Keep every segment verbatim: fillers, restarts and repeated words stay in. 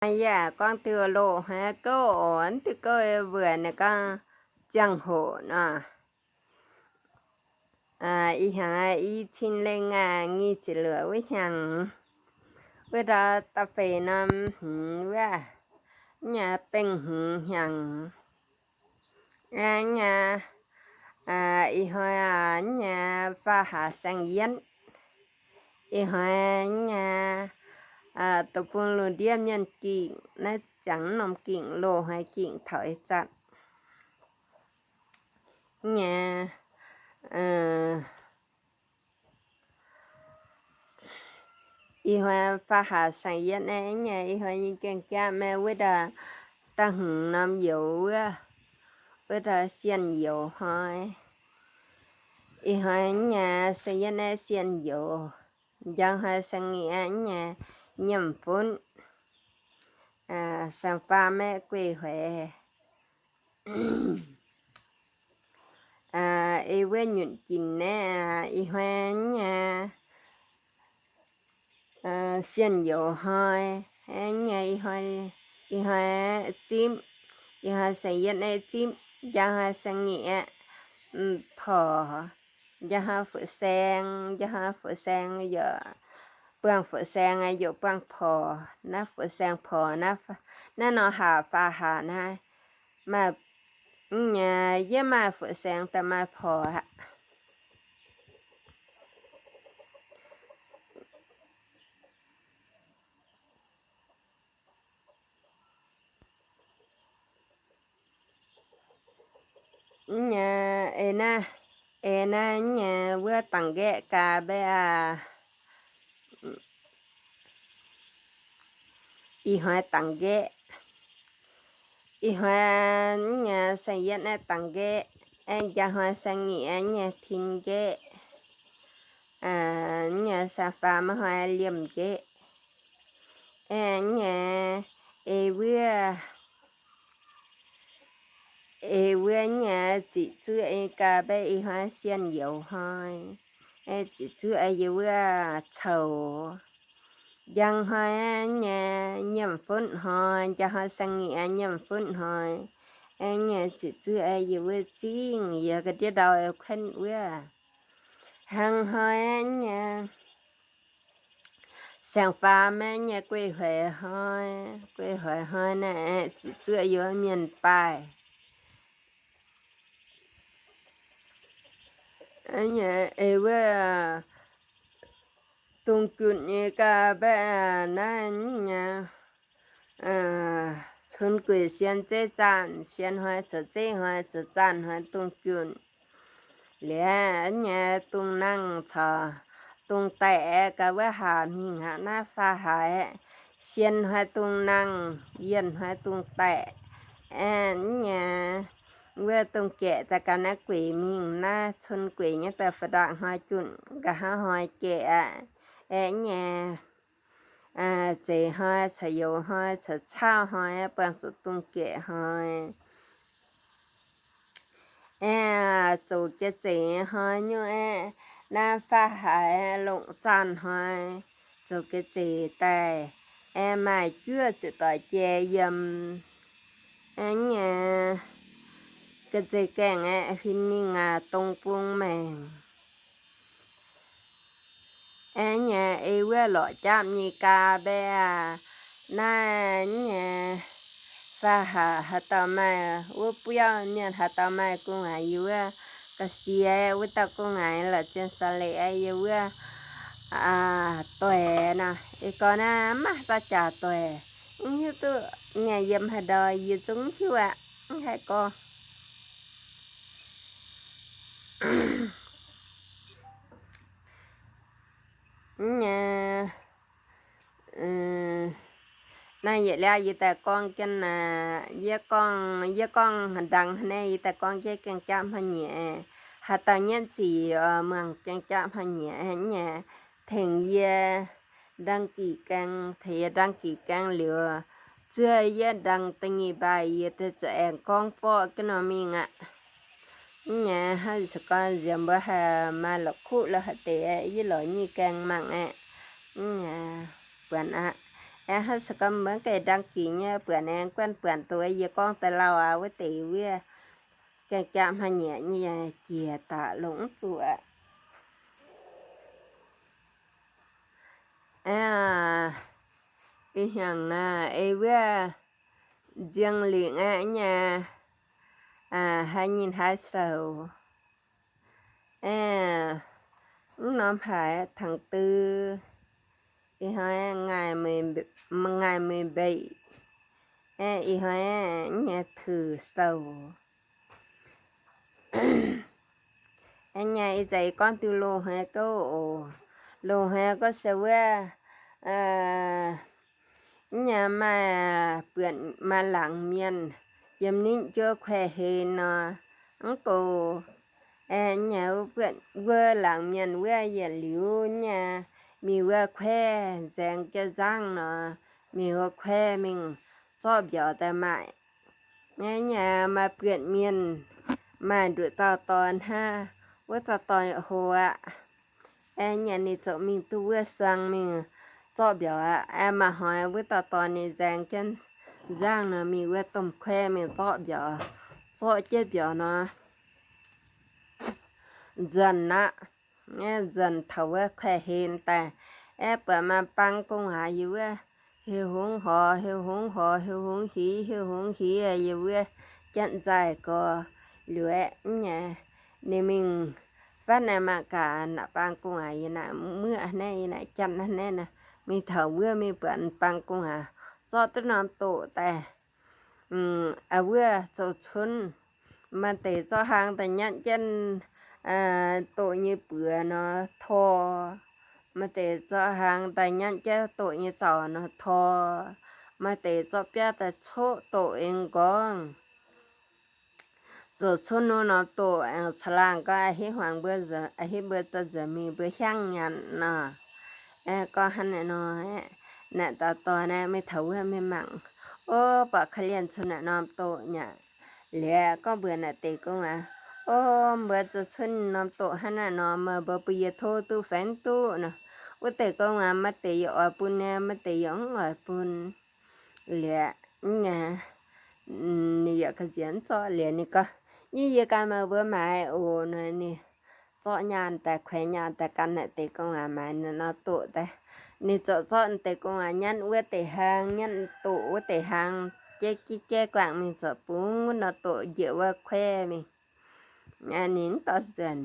ꞌNa ꞌcọ ꞌcóng ꞌtưa ꞌlộ hả ꞌcọ ón ꞌtưa ꞌcọ ꞌvưa ꞌnị ꞌcọ chắng hổ ꞌnớ. À, ꞌi hăng ꞌi ꞌchịn ꞌlẹng ꞌnị ꞌchí ꞌlứa ꞌviạk hăng ꞌviạk đó ta phê ꞌnặm hứng ꞌviạk ꞌnị ꞌpéng hứng hăng. À, ꞌnị, à, ꞌi ꞌhoi, à, ꞌnị ꞌphạ hả seng ꞌdệt. ꞌI ꞌhoi ꞌnị, à, tô ꞌpứng ꞌlụk ꞌdiến ꞌmen ꞌkính ꞌnị chắng ꞌnặm ꞌkính ꞌlô ꞌhọi ꞌkính thảu ꞌchặt. ꞌNị, à, ꞌi ꞌhoi ꞌphạ hả seng ꞌdệt ꞌnị, ꞌnị ꞌi ꞌhoi ꞌnị ꞌkiang ꞌchạ ꞌmẹ ꞌviạk đó ta hứng ꞌnặm dú ꞌviạk, ꞌviạk đó xiên dú ꞌhọi. ꞌI ꞌhoi ꞌnị seng ꞌdệt ꞌnị xiên dú. Chắng ꞌhọi seng ꞌnị ꞌnị ꞌnhám phốn. À, seng ꞌphạ ꞌmẹ quê huế. À, ꞌi ꞌviạk nhún kin ꞌnị, à, ꞌi ꞌhoi ꞌnị, à, xiên dú ꞌhọi. À, ꞌnị ꞌi ꞌhoi, ꞌi ꞌhoi chím, ꞌi ꞌhoi seng ꞌdệt ꞌnị chím, chắng ꞌhọi seng ꞌnị, à, ứm, phó. Chắng ꞌhọi phủ seng, chắng ꞌhọi phủ seng dú, ꞌpứng phủ seng dú ꞌpứng phó, ꞌná phủ seng phó, ꞌná ph-, ꞌná ꞌnọ hả ꞌphạ hả ꞌnị. ꞌMá, ꞌnị ꞌdệt ꞌmá phủ seng ta ꞌmá phó hả. ꞌNị, ê ꞌnị, ê ꞌnị, ꞌnị ꞌviạk tẳng ghế ca bé à. ꞌI ꞌhoi tẳng ghế. ꞌI ꞌhoi ꞌnị seng ꞌdệt ꞌnị tẳng ghế. Ê, chắng ꞌhọi seng ꞌnị ꞌnị thin ghế. À, ꞌnị seng ꞌphạ ꞌmá ꞌhọi liêm ghế. Ê, ꞌnị, ê ꞌviạk, ê ꞌviạk ꞌnị chỉ ꞌchư ê ca bé ꞌi ꞌhoi xiên dú ꞌhọi. Ê, chỉ ꞌchư ê dú ꞌviạk chảu. Chắng ꞌhọi ꞌnị ꞌnhám phốn ꞌhọi, chắng ꞌhọi seng ꞌnị ꞌnhám phốn ꞌhọi. Ê, ꞌnị chỉ ꞌchư ê dú ꞌviạk ꞌchính, dú ꞌcọ ꞌtiến đaư ê khuyến ꞌviạk. Hăng ꞌhọi ꞌnị seng ꞌphạ ꞌmẹ ꞌnị quê huế ꞌhọi, quê huế ꞌhọi ꞌnị, ê, chỉ ꞌchư ê dú ꞌviạk miên pai. Ê, ꞌnị, ê ꞌviạk, à, tung chuôn ê ca bé à, ꞌnị, ꞌnị, à, ꞌchốn quê xiên ꞌchế ꞌchăn, xiên ꞌhọi chaư ꞌchế ꞌhọi chaư ꞌchăn ꞌhọi tung chuôn. Lé ꞌnị tung ꞌnăng chaư, tung ꞌtẹ ca ꞌviạk hả ꞌminh hả ꞌná ꞌphạ hả. Xiên ꞌhọi tung ꞌnăng, ꞌdiến ꞌhọi tung ꞌtẹ. Ê, ꞌnị ꞌviạk tung ꞌkẹ ta ca ꞌná quê ꞌminh ꞌná ꞌchốn quê ꞌnị ta phả đak ꞌhọi chuôn, ca hả ꞌhọi ꞌkẹ à. Ê, ꞌnị, à, ꞌchế ꞌhọi, chaư dú ꞌhọi, chaư ꞌchạu ꞌhọi, ꞌpứng ꞌchu tung ꞌkẹ ꞌhọi. Ê, à, ꞌchu ꞌkẹ ꞌchế ꞌhọi ꞌnị, ê, ꞌná ꞌphạ hả lông ꞌchăn ꞌhọi. ꞌChu ꞌkẹ ꞌchế tai. Ê, ꞌmá ꞌchưa ꞌchí ꞌtoi ꞌchế dăm. Ê, ꞌnị, ꞌkẹ ꞌchế keng ê, ꞌhịn ꞌminh à tung ꞌpứng meng. Ê, ꞌnị, ê ꞌviạk lỏ chăm ꞌnị ca bé à, ꞌná, ꞌnị, ꞌphạ hả, hả tau ꞌmá, ú ꞌpéo ꞌnị hả tau ꞌmá ꞌcốn ải dú ꞌviạk, cá sia ꞌviạk tau ꞌcốn ải lỏ ꞌchiến sa lê ải dú ꞌviạk, à, tuê ꞌnị, ê ꞌcọ ꞌná ꞌmá tau chả tuê, ꞌnị ꞌhụ ꞌtụ, ꞌnị dăm hả đaư dú ꞌchung ꞌhụ à, ꞌnị hả ꞌcọ. ꞌNị, ư, ꞌnị dú ꞌlẹo dú ta ꞌcóng ꞌchớ ꞌnị, dú ꞌcóng, dú ꞌcóng hả đăng hả ꞌnị dú ta ꞌcóng ꞌchớ ꞌkiêng ꞌchạk ꞌmá ꞌnị, hả tau ꞌnhắng ꞌchí, ơ, ꞌmướng ꞌkiêng ꞌchạk ꞌmá ꞌnị, ꞌnị, thẻng dú đăng ký kênh, thẻng dú đăng ký kênh ꞌlẹo, ꞌchưa dú đăng ꞌtếng ꞌnị bai dú ta ꞌchí ꞌen ꞌcóng ꞌpọ ꞌcọ ꞌnị ꞌmí ngạ. ꞌNị, hả ꞌsớ ꞌcọ ꞌdệt báu hả ꞌmá lỏ ꞌkhụ lỏ hả té, dú lỏ ꞌnị kêng măng ê. ꞌNị, bươn ꞌnị, É hák ꞌsớ ꞌcọ ꞌmướng ꞌcọ đăng ký ꞌnhá, bươn ꞌnhá ꞌquán bươn tô ꞌnhá ꞌcóng ta ꞌlẹo a, ꞌviạk té ꞌviạk ꞌkẹng ꞌchạ ꞌmá ꞌnhá ꞌnhá ꞌchí ta ꞌlống ꞌsúa. Á, ꞌi hăng ꞌnạ, ꞌviạk ꞌdiếng ꞌlịng ꞌnhá, á, hák ꞌnhín hák sau. Á, ꞌnọm hák tháng tư, ꞌi ꞌhọi ngày mười, ngày mười bảy, á, ꞌi ꞌhọi ꞌnhá thứ sáu. Á, ꞌnhá ꞌi ꞌchái ꞌcón ꞌtứ ꞌlô ꞌhé ꞌcọ, ꞌlô ꞌhé ꞌcọ ꞌsớ ꞌviạk, á, ꞌnhá ꞌmá bươn ꞌmá lăng ꞌmiên, ꞌdệt ꞌnịnh ꞌchua ꞌkhue hên ꞌnọ. ꞋCọ, é, ꞌnhá bươn ꞌviạk lăng ꞌmiên ꞌviạk ꞌdệt ꞌlẹo ꞌnhá ꞌmí ꞌviạk ꞌkhue ꞌdệt ꞌchớ ꞌdáng ꞌnọ, ꞌmí ꞌviạk ꞌkhue ꞌmính ꞌchọ biảu ta mai. Ê, ꞌnhá ꞌmá bươn ꞌmiên ꞌmá đu ꞌtọ ꞌtọn hák, ꞌviạk ꞌtọ ꞌtọn hô a. Ê, ꞌnhá ꞌnị ꞌchọ ꞌmính ꞌtú ꞌviạk suang ꞌmính ꞌchọ biảu a. Ê, ꞌmá ꞌhọi ꞌviạk ꞌtọ ꞌtọn ꞌnị ꞌdệt ꞌchớ ꞌdáng ꞌnọ ꞌmí ꞌviạk ꞌtôm ꞌkhue ꞌmính ꞌchọ biảu, ꞌchọ ꞌchớ biảu ꞌnọ. ꞌDọn ꞌnạ, ê, ꞌdọn thảu ꞌviạk ꞌkhue hên ta. Ê, bơ ꞌmá ꞌpăng công an ꞌdệt ꞌviạk ꞌhiu ꞌhống hô, ꞌhiu ꞌhống hô, ꞌhiu ꞌhống hí, ꞌhiu ꞌhống hí, ê, ꞌdệt ꞌviạk ꞌchớ ꞌdệt ꞌcọ. ꞌLẹo ê, ꞌnhá ꞌnị ꞌmính ꞌphắn ꞌnạ ꞌmá cá ꞌnạ ꞌpăng công an ꞌdệt ꞌnạ ꞌmứa ꞌnị, ꞌnạ ꞌchớ ꞌnị ꞌnạ, ꞌmí thảu ꞌviạk ꞌmí bươn ꞌpăng công an ꞌchọ ꞌtứ ꞌnọm ꞌtộ ta. Ư, a ꞌviạk ꞌchọ ꞌchún ꞌmá té ꞌchọ hang ta ꞌnhắng ꞌchớ, á, ꞌtộ ꞌnị bươn ꞌnọ tho. ꞌMá té ꞌchọ hang ta ꞌnhắng ꞌchớ ꞌtộ ꞌnị chảu ꞌnọ tho. ꞌMá té ꞌchọ ꞌpia ta ꞌchớ ꞌtộ ên cong. ꞌCọ ꞌchún ꞌnụ ꞌnọm ꞌtộ, ê, ꞌchá lăng ꞌcọ a hí hoang bơ ꞌdệt, a hí bơ ꞌtọ ꞌdệt ꞌmí bơ ꞌhiếng nhẳn ꞌnọ. Ê, ꞌcọ ꞌhăn ꞌnọ, ê, ꞌnạ ꞌtọ ꞌtọn ꞌnị ꞌmí thảu ꞌviạk ꞌmí măng. Ô, ꞌpọ ꞌkhá ꞌliện ꞌchún ꞌnọm ꞌtộ ꞌnhá. ꞌLẹo ꞌcọ bươn ꞌnạ té công an. Ô, bơ ꞌchọ ꞌchún ꞌnọm ꞌtộ ꞌhăn ꞌnọ ꞌmá bơ ꞌpưa ꞌdệt thô ꞌtú phén ꞌtú ꞌnọ. Ú té công an ꞌmá té ꞌdệt ói pun ꞌnị, ꞌmá té ꞌdệt ói pun. ꞌLẹo ꞌnhá ꞌnị ꞌdệt cá ꞌdiến ꞌchọ ꞌlẹo ꞌnị ꞌcọ. ꞌNhá ꞌdệt cá ꞌmá bơ mai ô ꞌnọ ꞌnị. ꞌCọ nhẳn ta ꞌkhue nhẳn ta căn ꞌnạ té công an mai ꞌnọ ꞌnọm ꞌtộ ta. ꞌNị ꞌchọ ꞌchọ té công an nhẳn ꞌviạk té hang, nhẳn ꞌtộ ꞌviạk té hang. ꞌChớ ꞌchí ꞌchớ quảng ꞌmí ꞌchọ pun ꞌnọm ꞌtộ ꞌdệt ꞌviạk ꞌkhue ꞌmí. Á, ꞌnị ꞌtọ ꞌdọn.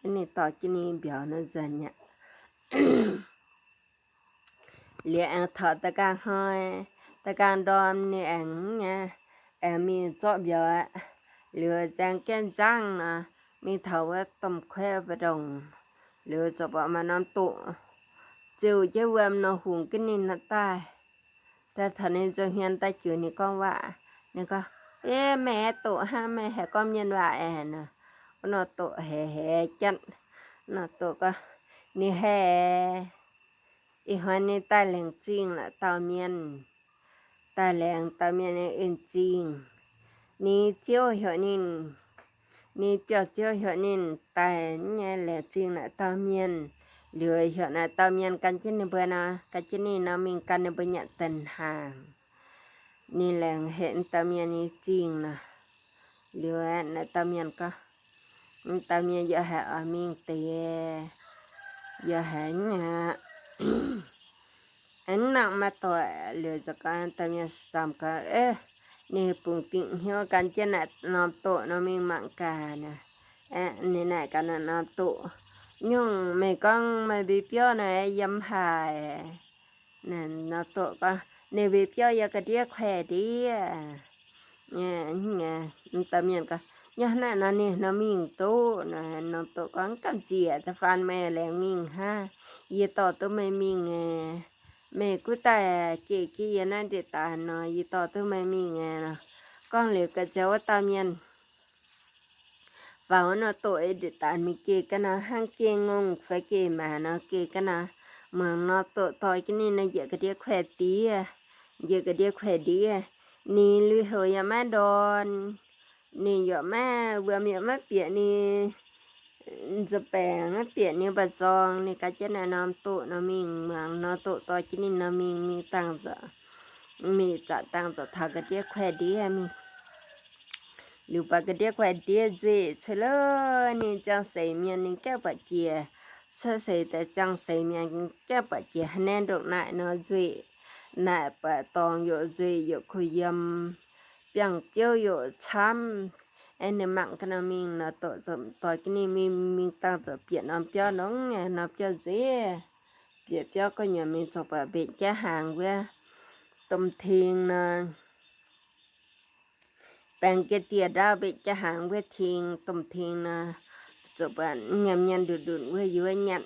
Á, ꞌnị ꞌtọ ꞌchí ꞌnị biảu ꞌnọ ꞌdọn ꞌnhá. ꞌLẹo ê thảu ta cang ꞌhọi, ta cang đom ꞌnị ê ꞌnhá, ê ꞌmí ꞌchọ biảu a. ꞌLẹo ꞌdệt ꞌchớ ꞌdáng ꞌnọ, ꞌmí thảu ꞌviạk ꞌtôm ꞌkhue ꞌpưa đong. ꞌLẹo ꞌchọ ꞌpọ ꞌmá ꞌnọm ꞌtộ. ꞌChiêu ꞌchớ ꞌviạk ꞌnọ hung kin ꞌnị ꞌnọ tai. Ta thảu ꞌnị ꞌchọ hiên ta ꞌchu ꞌnị ꞌcóng ꞌva. ꞌNị ꞌcọ, ê, ꞌmẹ ꞌtộ hák ꞌmẹ hê ꞌcọ ꞌmiên ꞌva ê ꞌnọ. ꞌNọm ꞌtộ hê hê chăn. ꞌNọm ꞌtộ ꞌcọ, ꞌnị hê. Ê, ꞌhọi ꞌnị ta leng ꞌching ꞌnạ ꞌtạu ꞌmiên. Ta leng ꞌtạu ꞌmiên ê ên ꞌching. ꞌNị ꞌchiêu hiảu ꞌnịn. ꞌNị ꞌpiọ ꞌchiêu hiảu ꞌnịn. Ta ꞌnhá leng ꞌching ꞌnạ ꞌtạu ꞌmiên. ꞌLẹo hiảu ꞌnạ ꞌtạu ꞌmiên căn ꞌchí ꞌnị bơ ꞌnọ. Căn ꞌchí ꞌnị ꞌnọ ꞌmính căn ꞌnị bơ ꞌnhá tơn hang. ꞌNị leng hê ꞌtạu ꞌmiên ꞌnị ꞌching ꞌnọ. ꞌLẹo ꞌnạ ꞌtạu ꞌmiên ꞌcọ. ꞌTạu ꞌmiên ꞌdọ hê ói ꞌmính té. ꞌDọ hê ꞌnhá. Ê, ꞌnặn ꞌmá ꞌtoi ꞌlẹo ꞌchọ ꞌcọ ꞌtạu ꞌmiên sam ꞌcọ. Ê, ꞌnị pung ꞌtịnh ꞌhiếu căn ꞌchớ ꞌnặn ꞌnọm ꞌtộ ꞌnọ ꞌmính măng ca ꞌnọ. Ê, ꞌnị ꞌnặn căn ꞌnặn ꞌnọm ꞌtộ. ꞌNhóng ꞌmẹ ꞌcóng ꞌmẹ báu ꞌpiếu ꞌnọ ê yăm hả. ꞌNặn ꞌnọm ꞌtộ ꞌcọ, ꞌnị báu ꞌpiếu ꞌdệt cá điếc ꞌkhue đi. Ê, ê, ꞌtạu ꞌmiên ꞌcọ, ꞌnhá ꞌnặn ꞌnị ꞌnọ ꞌmính ꞌtộ ꞌnọ, ꞌnọm ꞌtộ ꞌcọ ꞌcắm ꞌdệt ta phán ꞌmẹ leng ꞌmính hả. ꞌDệt ꞌtọ ꞌtố ꞌmẹ ꞌmính ê. ꞌMẹ ꞌcú ta ꞌchí ꞌchí ꞌdệt ꞌnặn ꞌdệt ta ꞌnọ, ꞌdệt ꞌtọ ꞌtố ꞌmẹ ꞌmính ê ꞌnọ. ꞌCóng ꞌlẹo ꞌcọ ꞌchọ ꞌtạu ꞌmiên. Pháu ꞌnọm ꞌtộ ê ꞌdệt ta ꞌmí ꞌchí ꞌcọ ꞌnọ, háng ꞌchí ngông phá ꞌchí ꞌmá ꞌnọ ꞌchí ꞌcọ ꞌnọ. ꞌMướng ꞌnọm ꞌtộ ꞌtoi ꞌchí ꞌnị ꞌnọ ꞌdệt cá điếc ꞌkhue đi. ꞌDệt cá điếc ꞌkhue đi. ꞌNị ꞌlụy hảư ꞌdệt ꞌmá đon. ꞌNị ꞌdệt ꞌmá, ꞌvưa ꞌmí ꞌdệt ꞌmá ꞌpiế ꞌnị. ꞌdệt peng ꞌpiệt ꞌnị bả song ꞌnị cá ꞌchớ ꞌnị ꞌnọm ꞌtộ ꞌnọm ꞌminh ꞌmướng ꞌnọm ꞌtộ ꞌtoi ꞌchí ꞌnị ꞌnọm ꞌminh ꞌmí ꞌtáng dọ, ꞌmí ꞌchạ ꞌtáng dọ thả cá ꞌdiến khoe ꞌdiến ꞌmí. Lỏ pá cá ꞌdiến khoe ꞌdiến ꞌdệt ꞌsớ ꞌlớ ꞌnị ꞌchăng sảy ꞌmiên ꞌnị ké pá chia, ꞌsớ sảy ta ꞌchăng sảy ꞌmiên ké pá chia ꞌhứ ꞌnéo độc nại ꞌnọm ꞌdệt, nại pá tong ꞌdệt ꞌdệt ꞌdệt khu ꞌdiến, piăng ꞌpiếu ꞌdệt ꞌchăm. Ên ꞌnị ꞌmắn cá ꞌnọm ꞌminh ꞌnọm ꞌtộ ꞌdệt ꞌtoi ꞌchí ꞌnị ꞌmí ꞌmí ꞌtáng dọ ꞌpiệt ꞌnọm ꞌpió ꞌnọng ꞌnọm ꞌpió ꞌdệt. ꞌPiệt ꞌpió ꞌcọ ꞌnhá ꞌmí ꞌchọ pá ꞌvạy cá hang ꞌviạk ꞌtôm thing ꞌnọm. Peng ké ꞌtiě đao ꞌvạy cá hang ꞌviạk thing ꞌtôm thing ꞌnọm. ꞌCọ pá ꞌnhá ꞌmiên đun đun ꞌviạk dú ꞌnhá,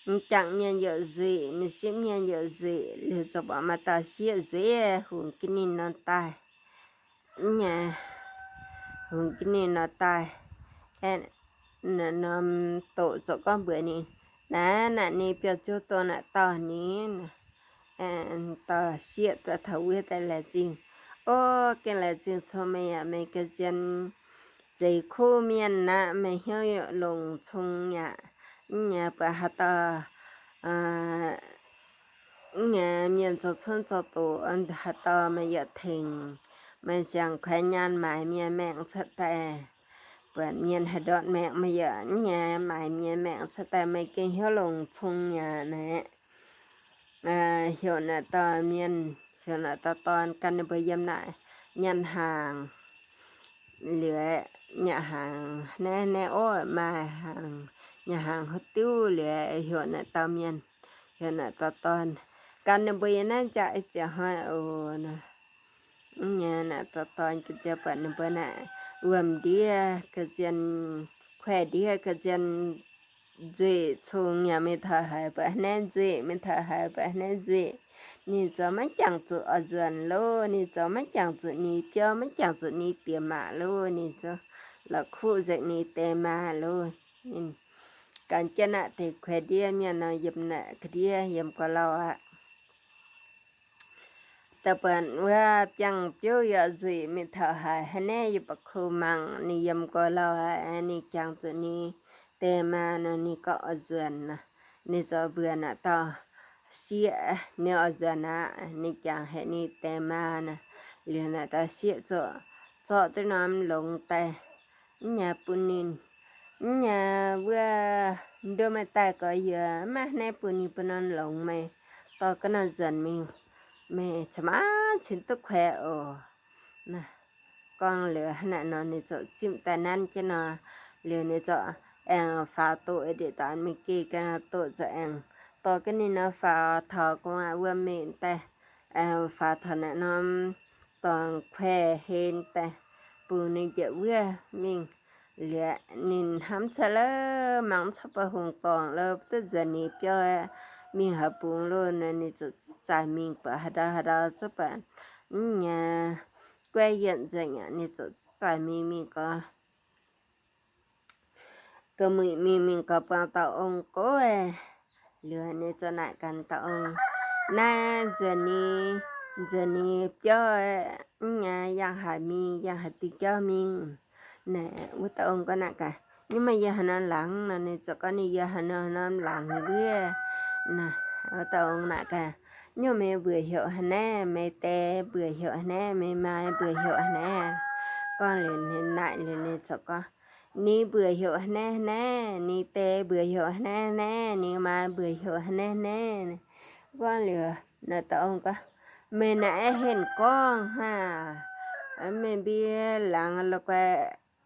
ꞌnhá chắng ꞌmiên ꞌdệt ꞌdệt, ꞌmí ꞌsịn ꞌmiên ꞌdệt ꞌdệt, ꞌlẹo ꞌchọ pá ꞌmá ta ꞌsịa ꞌdệt, hung ꞌchí ꞌnị ꞌnọm tai. ꞌNhá, hung ꞌchí ꞌnị ꞌnọm tai. Ên, ꞌnọm ꞌtộ ꞌchọ ꞌcọ bươn ꞌnị. ꞌNạ, ꞌnạ ꞌnị ꞌpió ꞌchu ꞌtô ꞌnạ ꞌtoi ꞌnị. ꞌNạ, ên, ꞌtoi ꞌsịa ꞌtoi thảu ꞌviạk ta lai ꞌchí. Ô, ꞌkén lai ꞌchí ꞌchu ꞌmí ꞌnhá ꞌmí cá ꞌdiến ꞌdệt khu ꞌmiên ꞌnạ ꞌmí ꞌhiếu ꞌdệt lông ꞌchung ꞌnhá. ꞌNhá pá hảư ꞌtoi, ơ, ꞌnhá ꞌmiên ꞌchọ ꞌchốn ꞌchọ ꞌtô ꞌnặn hảư ꞌtoi ꞌmí ꞌdệt thêng, ꞌmí siang khoe ꞌnhán mai ꞌmí ꞌmẹng ꞌsớ ꞌtẹ. Pá ꞌmiên hảư đón ꞌmẹng ꞌmí ꞌdệt ꞌnhá mai ꞌmí ꞌmẹng ꞌsớ ꞌtẹ ꞌmí ꞌkén ꞌhiếu lông ꞌchung ꞌnhá ꞌnẹ. Ơ, ꞌhiếu ꞌnạ ꞌtoi ꞌmiên, ꞌhiếu ꞌnạ ꞌtoi ꞌtọn căn ꞌnị báu ꞌdiến ꞌnạ ꞌnhán hang. ꞌLẹo ꞌnhá hang ꞌnẹ ꞌnẹ ꞌo ꞌmá hang, ꞌnhá hang ꞌhụ ꞌtiếu ꞌlẹo ꞌhiếu ꞌnạ ꞌtoi ꞌmiên, ꞌhiếu ꞌnạ ꞌtoi ꞌtọn. Căn ꞌnị báu ꞌdiến ꞌnạ ꞌchạ ꞌchạ ꞌhọi ꞌnọ. ꞌNhá ꞌnạ ꞌtoi ꞌtọn cá ꞌdệt pá ꞌnị báu ꞌnạ ꞌvm ꞌdiến cá ꞌdiến khoe ꞌdiến cá ꞌdiến ꞌdệt ꞌchung ꞌnhá ꞌmí thảu hảư pá ꞌhứ ꞌnẹ ꞌdệt, ꞌmí thảu hảư pá ꞌhứ ꞌnẹ ꞌdệt. ꞌNị ꞌchọ ꞌmá chắng ꞌchu ꞌo dơn ꞌlô, ꞌnị ꞌchọ ꞌmá chắng ꞌchu ꞌnị ꞌpió, ꞌmá chắng ꞌchu ꞌnị tiêm ꞌmá ꞌlô, ꞌnị ꞌchọ lỏ khu ꞌdệt ꞌnị té ꞌmá ꞌlô. ꞌNị căn ꞌchớ ꞌnạ té khoe ꞌdiến ꞌmiên ꞌnọm ꞌdệt ꞌnạ cá ꞌdiến ꞌdệt ꞌcọ lau ꞌnạ. Ta pán ꞌva piăng ꞌpiếu ꞌdệt ꞌdệt ꞌmí thảu hảư ꞌhứ ꞌnẹ ꞌdệt pá khu ꞌmắn ꞌnị ꞌdệt ꞌcọ lau ꞌnạ, ꞌnị chắng ꞌchu ꞌnị té ꞌmá ꞌnọ, ꞌnị ꞌcọ ꞌo dơn ꞌnọ. ꞌNị ꞌchọ bươn ꞌnạ ꞌtoi ꞌsịa ꞌnị ꞌo dơn ꞌnạ, ꞌnị chắng hảư ꞌnị té ꞌmá ꞌnọ. ꞌLẹo ꞌnạ ꞌtoi ꞌsịa ꞌchọ, ꞌchọ ꞌtoi ꞌnọm lông ꞌtẹ. ꞌNhá ꞌpứng ꞌnị, ꞌnhá ꞌviạk ꞌdô ꞌmí ꞌtẹ ꞌcọ ꞌdệt ꞌmá ꞌhứ ꞌnẹ ꞌpứng ꞌnị ꞌpứng ꞌnặn lông ꞌmí ꞌtoi cá ꞌnọ dơn ꞌmí, ꞌmí ꞌchạ ꞌmá ꞌchịn ꞌtố khoe ꞌo. ꞌNọ, ꞌcóng ꞌlẹo ꞌhứ ꞌnạ ꞌnọ ꞌnị ꞌchọ ꞌchịm ꞌtẹ ꞌnặn ꞌchớ ꞌnọ. ꞌLẹo ꞌnị ꞌchọ eng pha ꞌtố ꞌdệt ꞌtoi ꞌmí ꞌkị cá ꞌnọ ꞌtố ꞌchọ eng ꞌtoi cá ꞌnị ꞌnọ pha thảu ꞌcọ ꞌva ꞌmí ꞌtẹ. Eng pha thảu ꞌnặn ꞌnọm ꞌtoi khoe hên ꞌtẹ. ꞌPứng ꞌnị ꞌdệt ꞌviạk ꞌmí ꞌlẹo ꞌnị ꞌhăm ꞌchớ ꞌlớ ꞌmắn ꞌchớ pá hung tong ꞌlớ ꞌtứ dơn ꞌnị ꞌpió ꞌmí hảư ꞌpứng ꞌlô ꞌnọ ꞌnị ꞌchọ ꞌchái ꞌmí pá hảư đaư hảư đaư ꞌchớ pá ꞌnhá quay dơn ꞌnhá ꞌnị ꞌchọ ꞌchái ꞌmí ꞌmí ꞌcọ. ꞌCọ ꞌmí ꞌmí ꞌmí ꞌcọ pang ta ong ꞌcọ ꞌlẹo ꞌnị ꞌchọ ꞌnạ căn ta ong. ꞌNạ, dơn ꞌnị, dơn ꞌnị ꞌpió ꞌnhá ꞌdáng hảư ꞌmí, ꞌdáng hảư ꞌtí ꞌchó ꞌmí. ꞌNạ, ú ta ong ꞌcọ ꞌnạ căn. ꞌNhá ꞌmá ꞌdệt hảư ꞌnặn lăng ꞌnọ ꞌnị ꞌchọ ꞌcọ ꞌnị ꞌdệt hảư ꞌnặn lăng ꞌlẹo. ꞌNạ, ú ta ong ꞌnạ căn. ꞌNhá ꞌmí bươn ꞌhiạu hảư ꞌnẹ, ꞌmí té bươn ꞌhiạu hảư ꞌnẹ, ꞌmí mai bươn ꞌhiạu hảư ꞌnẹ. ꞌCọ ꞌlẹo ꞌnị ꞌnạ ꞌlẹo ꞌnị ꞌchọ ꞌcọ ꞌnị bươn ꞌhiạu hảư ꞌnẹ ꞌhứ ꞌnẹ, ꞌnị té bươn ꞌhiạu hảư ꞌnẹ ꞌhứ ꞌnẹ, ꞌnị mai bươn ꞌhiạu hảư ꞌnẹ ꞌhứ ꞌnẹ. ꞌCọ ꞌlẹo ꞌnạ ta ong ꞌcọ. ꞌMí ꞌnạ é hên ꞌcóng hả? ꞌMí ꞌviạk lăng ꞌlọ ꞌcọ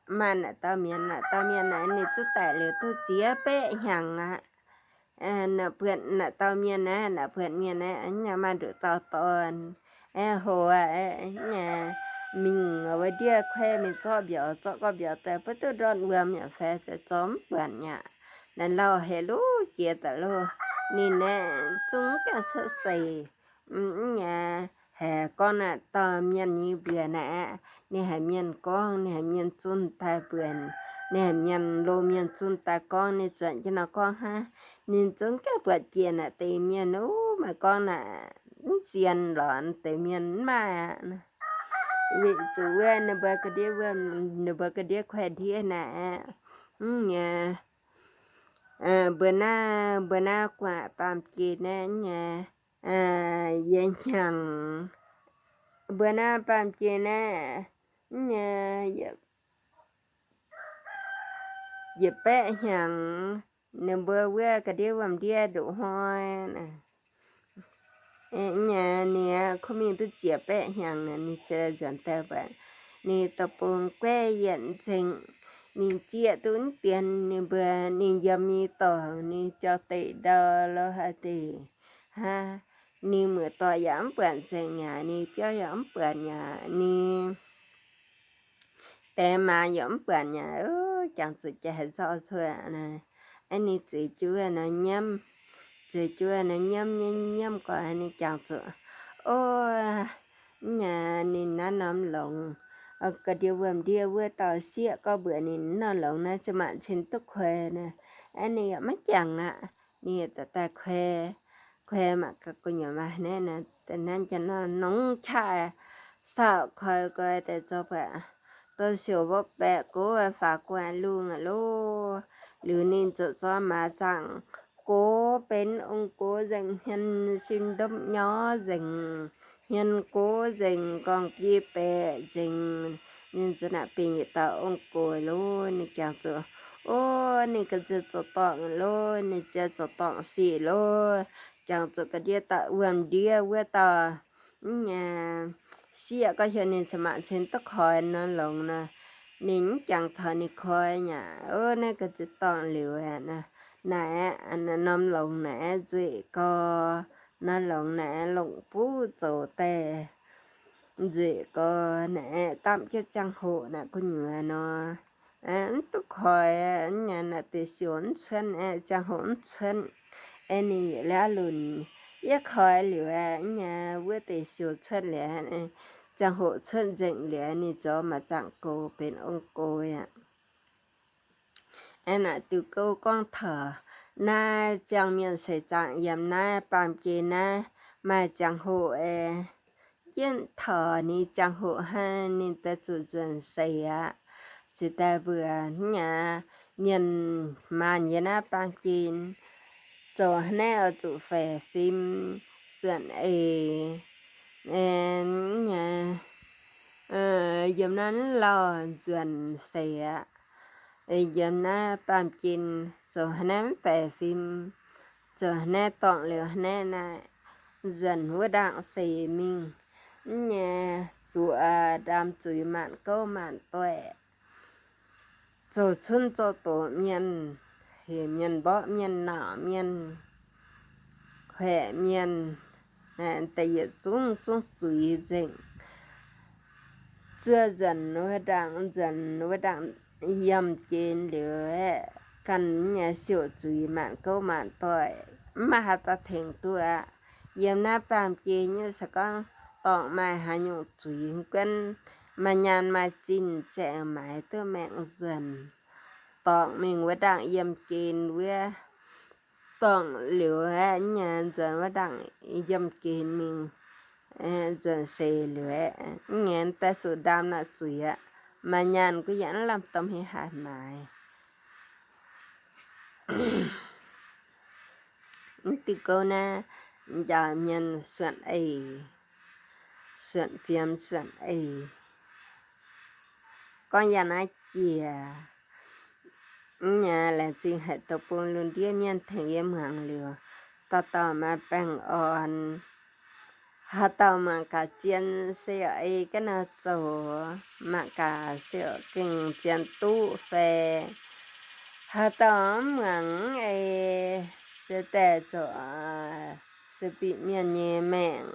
ꞌmá ꞌnạ ꞌtoi ꞌmiên, ꞌnạ ꞌtoi ꞌmiên ꞌnạ ꞌnị ꞌchú ꞌtẹ ꞌlẹo ꞌtú ꞌchía ꞌpẹk hăng ꞌnạ. Ơ, ꞌnạ ꞌpươn ꞌnạ ꞌtoi ꞌmiên ꞌnạ, ꞌnạ ꞌpươn ꞌmiên ꞌnạ, ꞌnhá ꞌmá đu ꞌtoi ꞌtọn. Ơ, hô ꞌva, ơ, ꞌnhá ꞌmí ꞌva ꞌdiến khoe ꞌmí ꞌchọ biêu, ꞌchọ ꞌcọ biêu ꞌtẹ, ꞌpứng ꞌtứ đón ꞌvm ꞌnhá phe ꞌtẹ ꞌchọ ꞌpươn ꞌnhá. ꞌNặn ꞌlạ hảư ꞌlụk ꞌchí ꞌtẹ ꞌlụk. ꞌNị ꞌnẹ, ꞌchung ꞌcọ ꞌsớ sảy. ꞌNhá hảư ꞌcóng ꞌnạ ꞌtoi ꞌmiên ꞌnị bươn ꞌnạ. ꞌNị hảư ꞌmiên ꞌcóng, ꞌnị hảư ꞌmiên ꞌchún ta bươn. ꞌNị hảư ꞌmiên ꞌlô ꞌmiên ꞌchún ta ꞌcóng, ꞌnị ꞌchua ꞌchí ꞌnọ ꞌcóng hả. ꞌNị ꞌchung ꞌcọ ꞌpọt ꞌchí ꞌnạ ꞌtẹ ꞌmiên, ú, ꞌmá ꞌcóng ꞌnạ, ꞌsịn lo ꞌtẹ ꞌmiên ꞌmá ꞌnạ. ꞌViạk ꞌchu ꞌviạk ꞌnị báu cá ꞌdiến ꞌviạk, ꞌnị báu cá ꞌdiến khoe ꞌdiến ꞌnạ. ꞌNhá Bơ ꞌná, bơ ꞌná ꞌquạ ꞌpam kin ꞌnị ꞌnhá, ꞌdệt hăng, bơ ꞌná ꞌpam kin ꞌnị ꞌnhá, ꞌdệt pék hăng, ꞌnị bơ ꞌviạk ꞌcọ ꞌdế ꞌvm ꞌdế đu ꞌhọi ꞌnị. ꞌNhá ꞌnị ꞌcọ ꞌmí ꞌpứng ꞌchưa pék hăng ꞌnị, ꞌnị ꞌchưa dản ꞌtẹ bơ ꞌnị ꞌto pông ꞌqué ꞌdệt ꞌseng, ꞌnị ꞌchưa ꞌtún tiên ꞌnị bơ ꞌnị ꞌdóm ꞌmí ꞌto ꞌnị ꞌchọ tể đaư ꞌló hák tể hák, ꞌnị ꞌmự ꞌto ꞌdóm ꞌpưn ꞌseng ꞌnhá, ꞌnị ꞌpéo ꞌdóm ꞌpưn ꞌnhá, ꞌnị té ꞌmá ꞌdóm ꞌpưn ꞌnhá. Ơ, chắng ꞌchu ꞌchí hảư ꞌsọ ꞌsua ꞌnị. Ơ ꞌnị ꞌchí ꞌchu ꞌnị ꞌnhám, ꞌchí ꞌchu ꞌnị ꞌnhám ꞌnhám ꞌnhám ꞌcọ ꞌnị chắng ꞌchu. Ô, ꞌnhá ꞌnị ꞌná ꞌnhám lông, ơ, ꞌcọ ꞌdế ꞌvm ꞌdế ꞌviạk ꞌto ꞌsịa ꞌcọ bươn ꞌnị ꞌnhám lông ꞌnị ꞌchí ꞌmắn ꞌchịn ꞌtố khói ꞌnị. Ơ ꞌnị ꞌmá chắng ꞌnị, ꞌnị ꞌtẹ ꞌtẹ khói, khói ꞌmá ꞌcọ ꞌcọ ꞌnhó ꞌmá ꞌnị ꞌnị, ꞌtẹ ꞌnặn ꞌchí ꞌnhó ꞌnóng ꞌchạ, ꞌsáo khói ꞌcọ ꞌtẹ ꞌchọ ꞌpưa ꞌtô siêu bốc ꞌpẹ ꞌcọ ꞌphạ ꞌquạ ꞌlung ꞌlô, ꞌlụk ꞌnị ꞌchọ ꞌchọ ꞌmá chắng ꞌcọ pên ong ꞌcọ ꞌdệt ꞌhiên ꞌsịn đốm ꞌnhó ꞌdệt, ꞌhiên ꞌcọ ꞌdệt ꞌcóng ꞌpi ꞌpẹ ꞌdệt, ꞌnị ꞌchí ꞌnạ pên ꞌtẹ ong ꞌcọ ꞌlô. ꞌNị chắng ꞌchu, ô, ꞌnị ꞌcọ ꞌchí ꞌchọ ꞌtọng ꞌlô, ꞌnị ꞌchí ꞌchọ ꞌtọng ꞌsịn ꞌlô. Chắng ꞌchu ꞌcọ ꞌdế ꞌtẹ ꞌvm ꞌdế ꞌviạk ꞌto ꞌnhá, ꞌsịa ꞌcọ ꞌhiên ꞌnị ꞌchí ꞌmắn ꞌchịn ꞌtố khói ꞌnhám lông ꞌnị. ꞌNị chắng thỏ ꞌnị khói ꞌnhá, ô, ꞌnị ꞌcọ ꞌchí ꞌtọng ꞌlẹo ꞌnị. ꞌNị ꞌnhám lông ꞌnị ꞌdệt ꞌcọ, ꞌnhám lông ꞌnị ꞌlống pú ꞌchu ꞌtẹ ꞌdệt ꞌcọ ꞌnị, ꞌtám ꞌchí chắng ꞌhụ ꞌnị ꞌcọ ꞌnhá ꞌnọ. Ơ, ꞌtố khói ꞌnhá ꞌnị ꞌtẹ siêu ꞌchớn, ơ, chắng ꞌhụ ꞌchớn. Ơ ꞌnị ꞌlẹo ꞌlụk ꞌviạk khói ꞌlẹo ꞌnhá ꞌviạk ꞌtẹ siêu ꞌchớn ꞌlẹo, ơ, chắng ꞌhụ ꞌchớn ꞌdệt ꞌlẹo ꞌnị ꞌchọ ꞌmá chắng ꞌcọ pên ong ꞌcọ ꞌnị. Ơ ꞌnị ꞌtứ ꞌcọ ꞌcóng thỏ ꞌnị chắng ꞌmen ꞌsội chắng yăm ꞌnị ꞌpam kin ꞌnị ꞌmá chắng ꞌhụ, ơ, ꞌdiến thỏ ꞌnị chắng ꞌhụ ꞌhá ꞌnị ꞌtẹ ꞌchu ꞌdọn ꞌsội ꞌsịn ꞌtẹ bươn ꞌnhá, ꞌmen ꞌmắn ꞌdệt ꞌnị ꞌpam kin ꞌchu ꞌnị ꞌchu phe phim Xuân Ê, ơ, ꞌnhá, ơ, yăm ꞌnặn ꞌló ꞌdọn ꞌsội, ơ, yăm ꞌnị ꞌpam kin ꞌchu ꞌnị phe phim, ꞌchu ꞌnị ꞌtọng ꞌlẹo ꞌnị ꞌnị ꞌdọn ꞌviạk đăng ꞌsội ꞌminh ꞌnhá, ꞌchu, ơ, đam chuối ꞌmắn ꞌcáu ꞌmắn ꞌtoi ꞌchu ꞌchún ꞌchu ꞌtố ꞌmen, ꞌhế ꞌmen bók ꞌmen nả ꞌmen khuê ꞌmen, ơ, ꞌtẹ ꞌdệt ꞌchung ꞌchung chuối ꞌdệt ꞌchua ꞌdọn ꞌviạk đăng, ꞌdọn ꞌviạk đăng yăm kin ꞌlẹo ꞌnhá, căn ꞌnhá siêu chuối ꞌmắn ꞌcáu ꞌmắn ꞌtoi ꞌmá hảư ꞌtẹ thẻng ꞌtưa. Yăm ꞌnị ꞌpam kin ꞌnhá ꞌsớ ꞌcóng ꞌtọng ꞌmá hảư ꞌnhụ chuối ꞌquến ꞌmá ꞌnhán ꞌmá ꞌchịn ꞌchẹ ꞌmá ꞌtứ ꞌmẹng ꞌdọn. ꞌTọng ꞌminh ꞌviạk đăng yăm kin ꞌviạk ꞌtọng ꞌlẹo ꞌnhá ꞌdọn ꞌviạk đăng yăm kin ꞌminh, ơ, ꞌdọn ꞌsội ꞌlẹo ꞌnhá ꞌtẹ ꞌchu đam ꞌnạ chuối ꞌmá ꞌnhán ꞌcọ ꞌdọn ꞌlắm ꞌtôm ꞌhế hảư ꞌmá. ꞌTứ ꞌcọ ꞌnị chắng ꞌmen Xuân Ê, Xuân phim Xuân Ê. ꞌCọ ꞌnhá ꞌnị ꞌchí ꞌnhá ꞌlẹo ꞌchí hảư ꞌto pông ꞌlun ꞌdiến ꞌmen thẻng ꞌviạk ꞌmướng ꞌlẹo, ꞌtọ ꞌtọ ꞌmá peng on hảư ꞌtọ ꞌmướng ꞌcọ ꞌchiến ꞌsội ꞌcọ ꞌnị ꞌchu, ꞌmá ꞌcọ ꞌsội ꞌcọ ꞌchiến ꞌtú phe hảư ꞌtọ ꞌmướng ê, ꞌsớ ꞌtẹ ꞌchu, ơ, ꞌsớ ꞌpi ꞌmen ꞌnhá ꞌmẹng